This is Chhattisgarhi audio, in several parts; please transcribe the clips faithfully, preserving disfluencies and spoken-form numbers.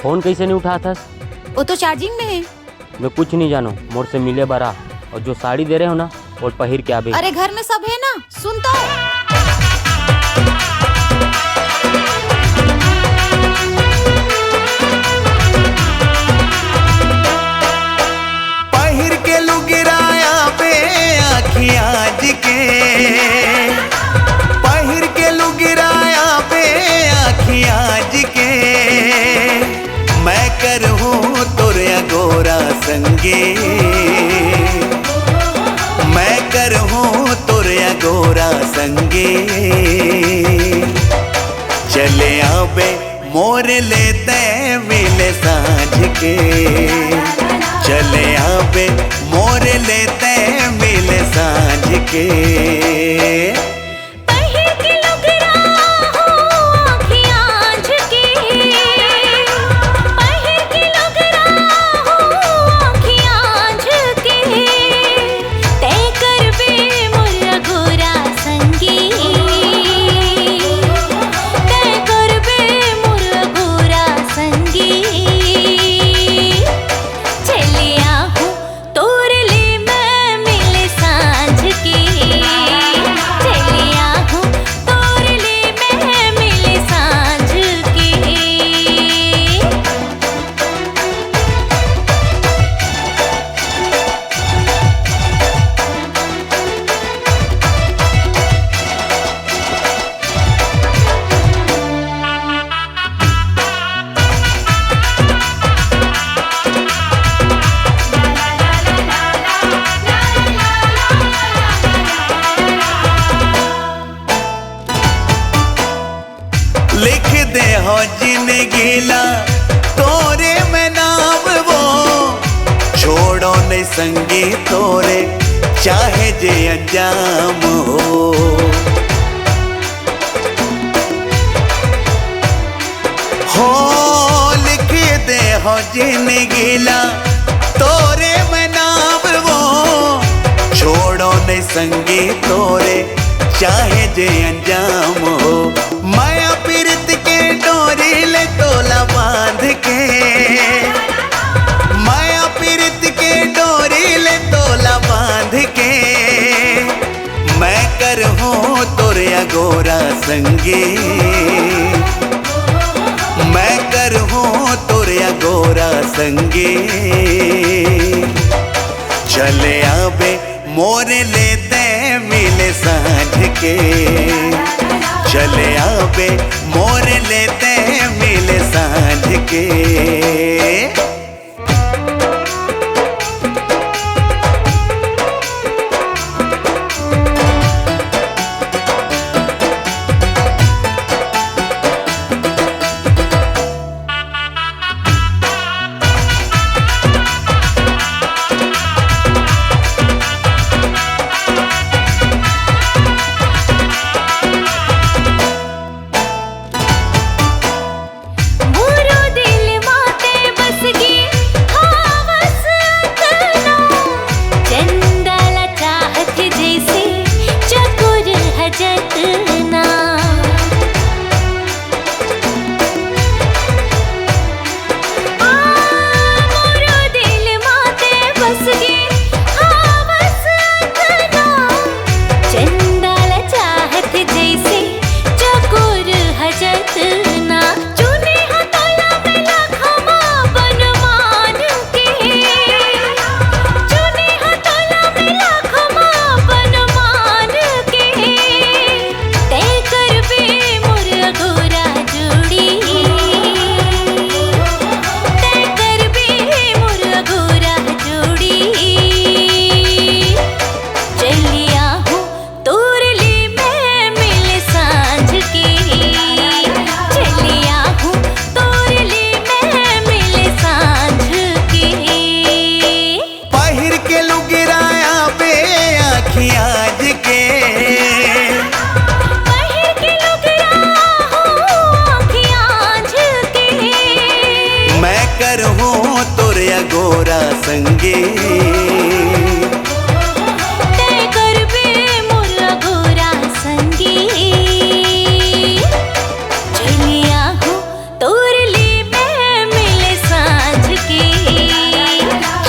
फोन कइसे नइ उठात हस? वो तो चार्जिंग में हे। मैं कुछ नइ जानों, मोर से मिले बर आ, अउ जो साड़ी दे रहे हो ना, वो पहिर के आबे। अरे, घर में सब हे ना, सुन तो। पहिर के लुगरा आबे आँखी आँज के, पहिर के लुगरा आबे आँखी आँज के, मैं करहूँ तोर अगोरा संगी, मैं करहूँ तोर अगोरा संगी। चले आबे मोर ले तैं मिले साँझ के, चले आबे मोर ले तैं मिले साँझ के। पहिर के लुगरा हो आँखी आँज के, पहिर के लुगरा हो आँखी आँज के, तैं करबे मोर अगोरा संगी, तैं करबे मोर अगोरा संगी। चले आहूँ तोर ले मैं मिले साँझ के, चले आहूँ तोर ले मैं मिले साँझ के। लिख दे हो जिनगी ला तोरे मैं नाम वो, छोड़ों नइ संगी तोरे चाहे जे अंजाम हो। हो लिख दे हो जिनगी ला तोरे मैं नाम वो, छोड़ों नइ संगी तोरे चाहे जे अंजाम हो। मया पीरित के डोरी ले तोला बाँध के, मया पीरित के डोरी ले तोला बाँध के, मैं करहूँ तोर अगोरा संगी, मैं करहूँ तोर अगोरा संगी। चले आबे मोर ले तैं मिले साँझ के, चले आबे मोर ले तैं मिले साँझ के।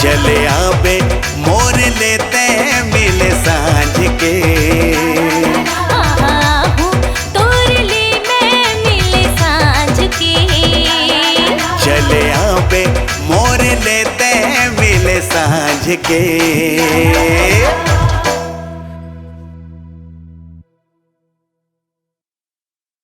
चले आबे मोर ले तैं मिले सांझ के। आहू तोर ले मैं मिले सांझ के। चले आबे मोर ले तैं मिले सांझ के।